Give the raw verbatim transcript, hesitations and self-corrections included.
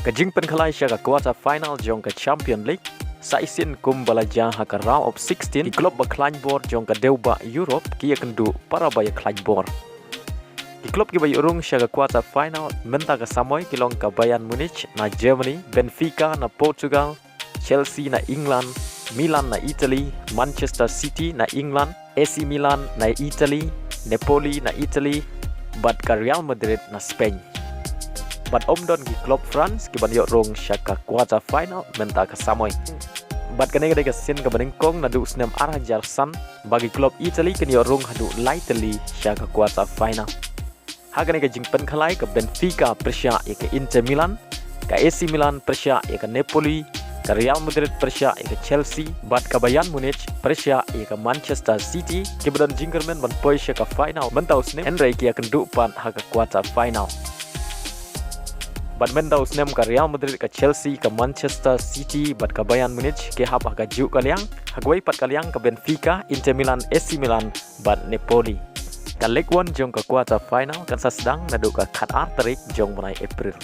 Ka jingpynkhalai sha ka quarter final jong ka Champion League, sa shisien kum ba la jia ha ka round of sixteen, ki club ba khlaiñ bor jong ka dewbah Europe ki ïakynduh para ba ïakhlaiñ bor. Ki club kiba ïoh rung sha ka quarter final mynta ka samoi ki long ka Bayern Munich na Germany, Benfica na Portugal, Chelsea na England, Milan na Italy, Manchester City na England, A C Milan na Italy, Napoli na Italy, bad ka Real Madrid na Spain. Bad ym don ki club France kiban ïoh rung sha ka quarter final mynta ka samoi. Bad kane ka dei ka sien kaba nyngkong naduh snem ar hajar san ba ki club Italy kin ïoh rung haduh lai tylli sha ka quarter final. Ha kane ka jingpynkhalai, ka Benfica pyrshah ïa ka Inter Milan, ka A C Milan pyrshah ïa ka Napoli, ka Real Madrid pyrshah ïa ka Chelsea, bad ka Bayern Munich pyrshah ïa ka Manchester City, kiba don jingkyrmen ban poi sha ka final mynta u snem, hynrei ki ïakynduh pat ha ka quarter final. Bad mynta u snem ka Real Madrid, ka Chelsea, ka Manchester City bad ka Bayern Munich ki hap ha kajuh ka liang, ha kawei pat ka liang ka Benfica, Inter Milan, A C Milan bad Napoli. Ka Ligue One jong ka quarter final kan sa sdang naduh ka khatar tarik jong u bnai April.